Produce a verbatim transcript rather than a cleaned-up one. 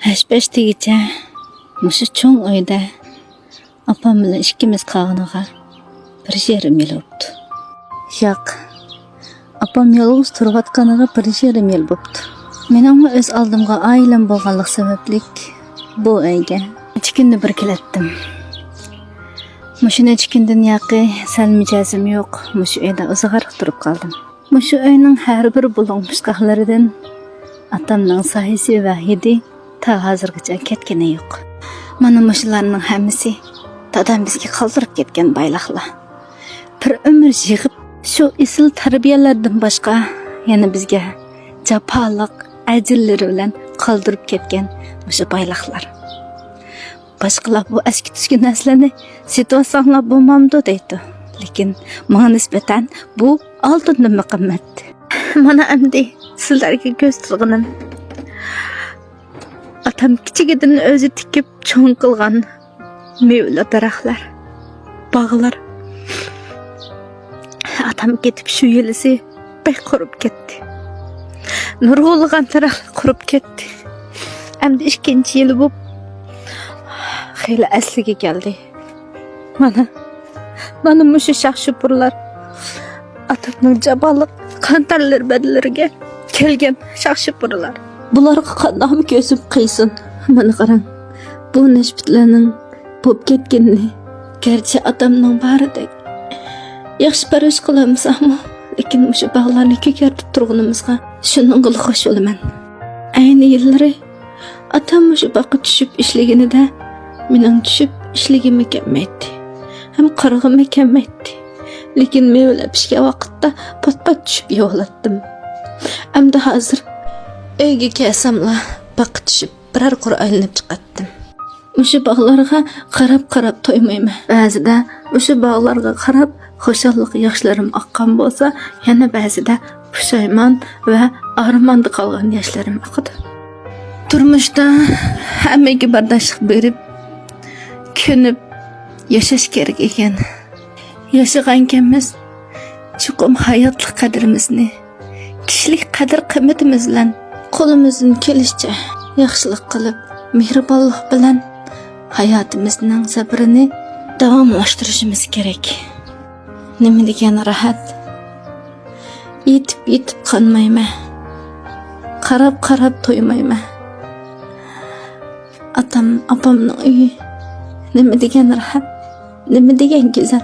ھەش-پەش دېگۈچە مۇشۇ چوڭ ئۆيدە ئاپام بىلەن ئىككىمىز قالغىنىغا بىر يېرىم يىل بوپتۇ. ياق، ئاپام يالغۇز تۇرۇۋاتقىنىغا بىر يېرىم يىل بوپتۇ. مېنىڭمۇ ئۆز ئالدىمغا ئائىلەم بولغانلىقى سەۋەبلىك بۇ ئۆيگە نەچچە كۈندە بىر كېلەتتىم. مۇشۇ نەچچە كۈندىن ياقى سەل مىجەزىم يوق، مۇشۇ ئۆيدە ئۇزاقراق تۇرۇپ قالدىم. مۇشۇ ئۆينىڭ ھەر بىر بۇلۇڭ-پۇچقاقلىرىدىن ئاتامنىڭ سايىسى ۋە ھىدى تا ھازىرغىچە كەتكىنى يوق. مانا مۇشۇلارنىڭ ھەممىسى دادام بىزگە قالدۇرۇپ كەتكەن بايلىقلار. بىر ئۆمۈر يىغىپ، شۇ ئېسىل تەربىيەلەردىن باشقا يەنە بىزگە جاپالىق ئەجىرلىرى بىلەن قالدۇرۇپ كەتكەن مۇشۇ بايلىقلار. باشقىلار بۇ ئەسكى-تۈسكى نەرسىلەرنى سېتىۋالساڭلار بولمامدۇ دەيدۇ. لېكىن ماڭا نىسبەتەن بۇ ئالتۇندىنمۇ قىممەت. مانا ئەمدى سىلەرگە كۆرسىتىدىغىنىم ئاتام كىچىكىدىن ئۆزى تىكىپ چوڭ قىلغان مېۋىلىك دەرەخلەر، باغلار. ئاتام كېتىپ شۇ يىلىسى بەك قۇرۇپ كەتتى. نۇرغۇنلىغان دەرەخلەر قۇرۇپ كەتتى. ئەمدى ئىككىنچى يىلى بولۇپ خېلى ئەسلىگە كەلدى. مانا، مانا مۇشۇ شاخ-شۇپۇرلار ئاتامنىڭ جاپالىق قان تەرلىرى بەدىلىگە كەلگەن شاخ-شۇپۇرلار. بۇلارغا قانداقمۇ كۆزۈم قىيسۇن؟ مانا قاراڭ، بۇ نەشپۈتلەرنىڭ بوپ كەتكىنىنى. گەرچە ئاتامنىڭ بارىدەك ياخشى پەرۋىش قىلالمىساقمۇ، لېكىن مۇشۇ باغلارنى كۆكەرتىپ تۇرغىنىمىزغا شۇنىڭغىلا خوش بولىمەن. ئەينى يىللىرى ئاتام مۇشۇ باغقا چۈشۈپ ئىشلىگىنىدە، مېنىڭ چۈشۈپ ئىشلىگۈم كەلمەيتتى. ھەم قارىغۇم كەلمەيتتى. لېكىن مېۋىلەر پىشكەن ۋاقىتتا پات-پات چۈشۈپ يەۋالاتتىم. ئەمدى ھازىر ئۆيگە كەلسەملا باغقا چۈشۈپ بىرەر قۇر ئايلىنىپ چىقاتتىم. مۇشۇ باغلارغا قاراپ-قاراپ تويمايمەن. بەزىدە مۇشۇ باغلارغا قاراپ خۇشاللىق ياشلىرىم ئاققان بولسا، يەنە بەزىدە پۇشايمان ۋە ئارماندا قالغان ياشلىرىم ئاقىدۇ. تۇرمۇشتا ھەممىگە بەرداشلىق بېرىپ، كۆنۈپ ياشاش كېرەك ئىكەن. ياشىغانكەنمىز، چوقۇم ھاياتلىق قەدرىمىزنى، كىشىلىك قەدىر-قىممىتىمىز بىلەن قولىمىزدىن كېلىشىچە ياخشىلىق قىلىپ، مېھرىبانلىق بىلەن ھاياتىمىزنىڭ سەپىرىنى داۋاملاشتۇرۇشىمىز كېرەك. نېمە دېگەن راھەت! يېتىپ-يېتىپ قانمايمەن. قاراپ-قاراپ تويمايمەن. ئاتام، ئاپامنىڭ ئۆيى نېمە دېگەن راھەت، نېمە دېگەن گۈزەل.